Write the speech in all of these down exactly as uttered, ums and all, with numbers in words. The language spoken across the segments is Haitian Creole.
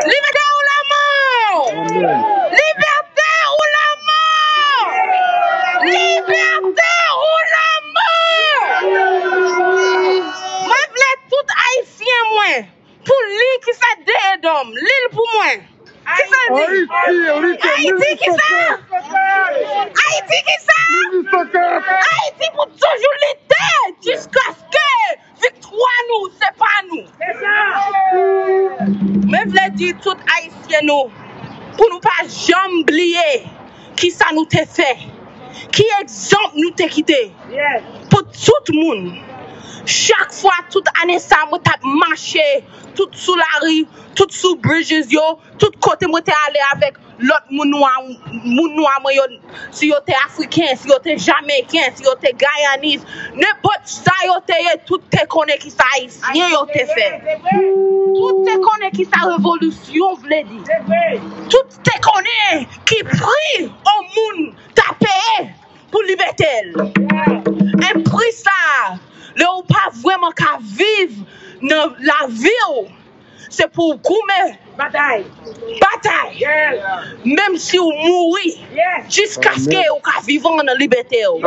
Libète ou lanmò! Libète ou lanmò! Libète ou lanmò! Mwen vle tout Ayisyen mwen pou li ki fè de edanm, li l pou mwen. Ki sa l di? Ayiti, Ayiti, Ayiti, ki sa? Ayiti, ki sa? Ayiti pou toujou lite jiskaske viktwa nou, se pa nou. Men vle di tout Ayisyen nou, pou nou pa janm bliye ki sa nou te fè, ki egzanp nou te kite pou tout moun. Chak fwa, tout ane sa, mwen t ap mache tout sou lari, tout sou bridges yo, tout kote mwen te ale avèk lòt moun nwa, moun nwa mwen yo, si yo te afriken, si yo te jameyken, si yo te gayanis, nenpòt sa yo te ye, tout te konnen ki sa ayisyen yo te fè. Tout te konnen ki sa revolisyon vle di. Tout te konnen ki pri yon moun ta peye pou libète l. E pri sa, lè ou pa vrèman ka viv nan lavi w, se pou w goumen. Batay. Batay. Menm si w mouri, jiskaske ou ka vivan nan libète w.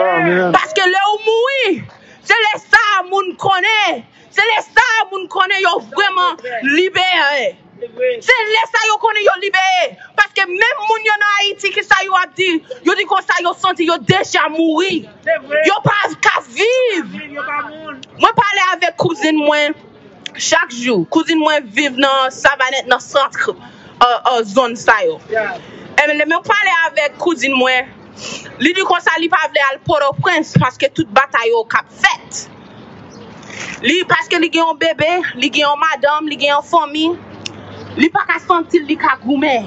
Paske lè ou mouri, se lè sa moun konnen, se lè sa moun konnen yo vrèman libere. Se lè sa yo konnen yo libere. Paske menm moun yo nan Ayiti, ki sa yo ap di? Yo di konsa yo santi yo deja mouri. Yo pa ka viv. Mwen pale avèk kouzin mwen chak jou. Kouzin mwen viv nan Savanèt, nan sant, euh, euh, zòn sa yo. Ebyen, lè mwen pale avèk kouzin mwen, li di konsa li pa vle al Pòtoprens paske tout batay yo k ap fèt. Li, paske li gen yon bebe, li gen yon madanm, li gen yon fanmi, li pa ka santi l li ka goumen.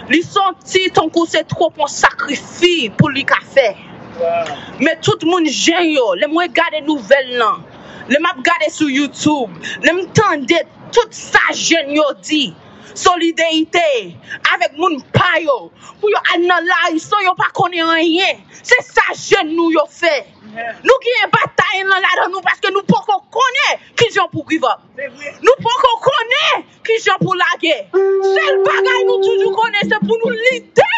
Li santi tankou se twòp yon sakrifi pou li ka fè. Men tout moun jèn yo, lè mwen gade nouvèl lan, lè m ap gade sou YouTube, lè m tande tout sa jèn yo di, solidarite avèk moun pa yo, pou yo al nan lari san yo pa konnen anyen. Se sa jèn nou yo fè. Nou genyen batay lan ladan nou paske nou poko konnen kijan pou give up. Nou poko konnen kijan pou lage. Sèl bagay nou toujou konnen, se pou nou lite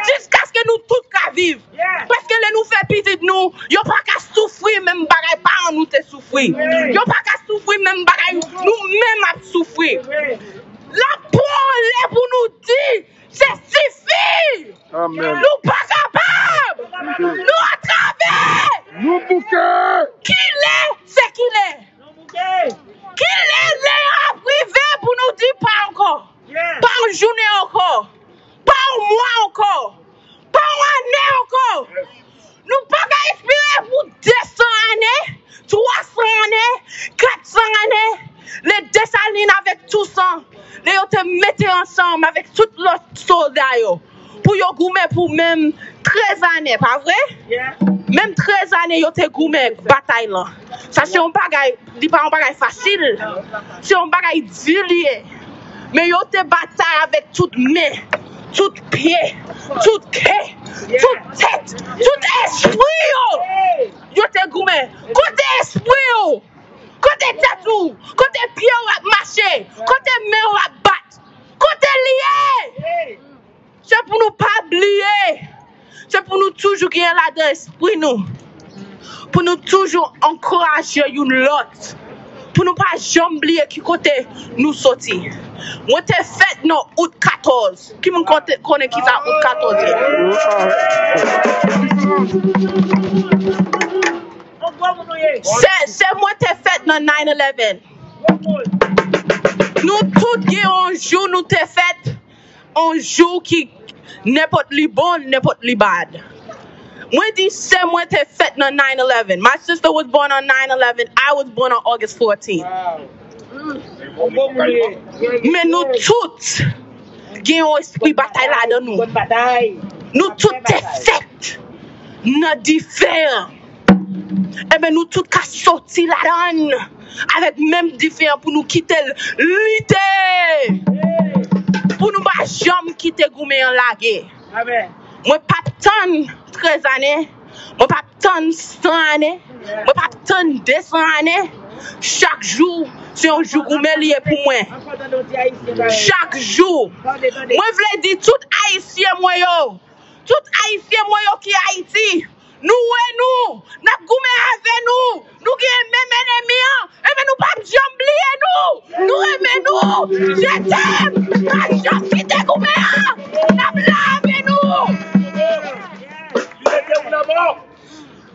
jiskaske nou tout ka viv. Paske lè nou fè pitit nou, yo pa ka soufri menm bagay paran nou te soufri. Yo pa ka soufri menm bagay nou menm ap soufri. Lapò lè pou nou di, se sifi! Nou pa kapab! Nou atrave! Nou bouke! Kilè, se kilè? Kilè lè ap rive pou nou di pa ankò? Pa yon jounen ankò! Pa yon mwa ankò! Pa yon ane ankò! Nou pa ka espere pou de san ane, twa san ane, kat san ane, lè Desalin avèk Tousan, lè yo te mete ansanm avèk tout lòt sòlda yo, pou yo goumen pou menm trèz ane, pa vre? Menm trèz ane yo te goumen batay lan. Sa se yon bagay, li pa yon bagay fasil. Se yon bagay di li ye. Men yo te batay avèk tout men, tout pye, tout kè, tout tèt, tout espri yo. Yo te goumen. Kote espri w? Kote tèt ou? Kote pye w ap mache? Kote men w ap bat? Kote l ye? Se pou nou pa bliye. Se pou nou toujou genyen ladan espri nou. Pou nou toujou ankouraje youn lòt. Pou nou pa janm bliye ki kote nou soti. Mwen te fèt nan out katòz. Ki moun konte, konnen ki sa out katòz ye? Se, se mwen te fèt nan nine eleven. Nou tout gen yon jou nou te fèt, yon jou ki nenpòt li bon, nenpòt li bad. Mwen di sè mwen te fèt nan nine eleven. My sister was born on nine eleven. I was born on August fourteen. Men nou tout gen yon espri batay ladan nou. Nou tout te fèt nan dife an. Ebyen, nou tout ka soti ladan l avèk menm dife an pou nou kite l lite. Pou nou pa janm kite goumen an lage. Mwen p ap tann trèz ane. Mwen p ap tann san ane. Mwen p ap tann de san ane. Chak jou, se yon jou goumen li ye pou mwen. Chak jou. Mwen vle di tout Ayisyen mwen yo, tout Ayisyen mwen yo ki Ayiti, nou wè nou, n ap goumen avè nou, nou gen menm enemi an, enben nou p ap janm bliye nou, nou renmen nou, je t'aime, pa janm kite goumen an, n ap la avè nou.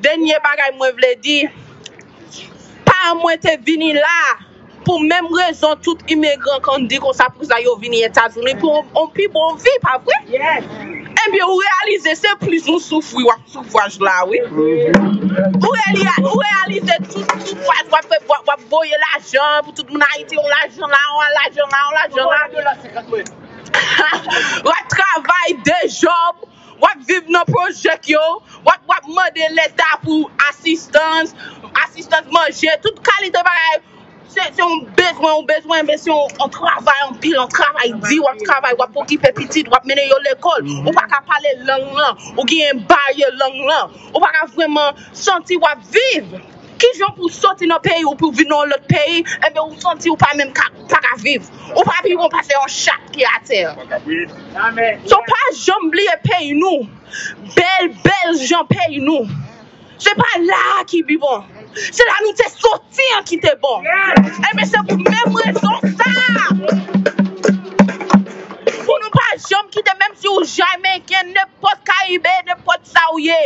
Dènye bagay mwen vle di, paran mwen te vini la pou menm rezon tout imigran konn di konsa pou sa yo vini Etazini pou yon, yon pi bon vi, pa vre? Ebyen, ou reyalize se plis ou soufri, w ap soufwaj la, wi. Ou reyali-, ou reyalize tout soufwaj, w ap fè, w ap, w ap voye lajan pou tout moun Ayiti, yon lajan la, yon lajan la, yon lajan la. W ap travay de jòb, w ap viv nan pwojè yo, w ap, w ap mande Leta pou asistans, asistans manje, tout kalite bagay. Se, se yon bezwen, yon bezwen, men se yon, yon travay anpil, yon travay di, w ap travay, w ap okipe pitit, w ap mennen yo lekòl. Ou pa ka pale lang lan, ou gen baryè lang lan. Ou pa ka vrèman santi w ap viv. Kijan pou w soti nan peyi w pou w vin nan yon lòt peyi, enben ou santi w pa menm ka, pa ka viv. Ou pa pi bon pase yon chat ki atè. So pa janm bliye peyi nou. Bèl, bèl jan peyi nou. Se pa la a ki pi bon. Se la nou te soti an ki te bon. Enben se pou menm rezon sa a. Pou nou pa janm kite, menm si w Jamayiken, nenpòt Karibe, nenpòt sa w ye.